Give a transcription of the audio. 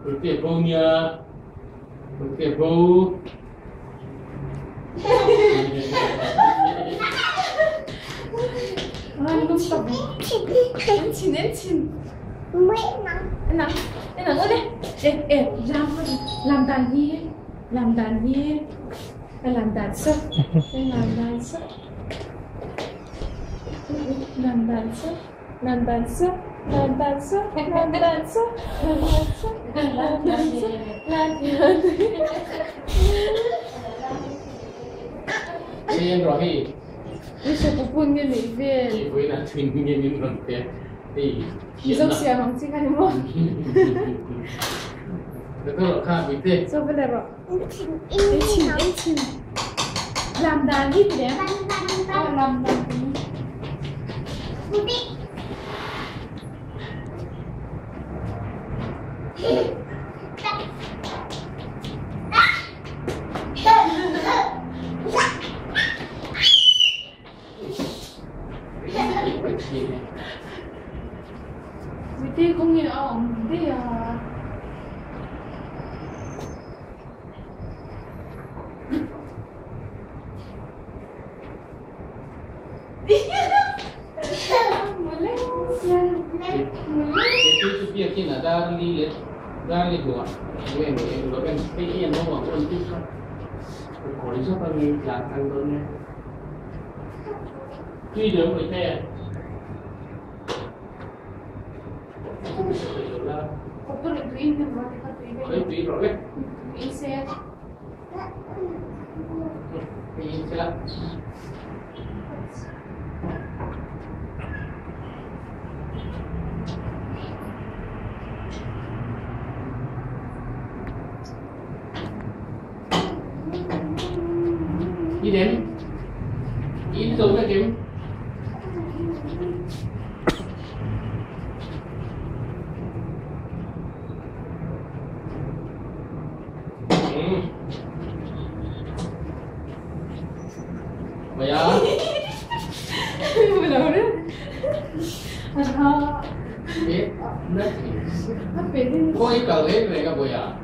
Putih baunya, putih bau. Làm đàn đi, làm đàn đi, làm đàn sơ, làm đàn sơ, làm đàn sơ, làm đàn sơ, làm đàn sơ, làm đàn sơ, làm đàn sơ, làm đàn sơ, làm đàn Yên rồi. Đi. Chị với là thuyền nghiêng những lần thế thì Đi dốc xe không chỉ cái mô. Nó có khác với thế. Sao bây giờ rồi? Em chín, em chín. Làm đàn đi thì đấy. Làm đàn đi. Vì thế cũng như ông đi à. Tuy được người ta tùy rồi đấy. Tùy xe. Đi đến. Đi xuống cái kiếm. 뭐야? 뭐라 그래? 아, 예? 앞에는 거기가 왜 내가 뭐야?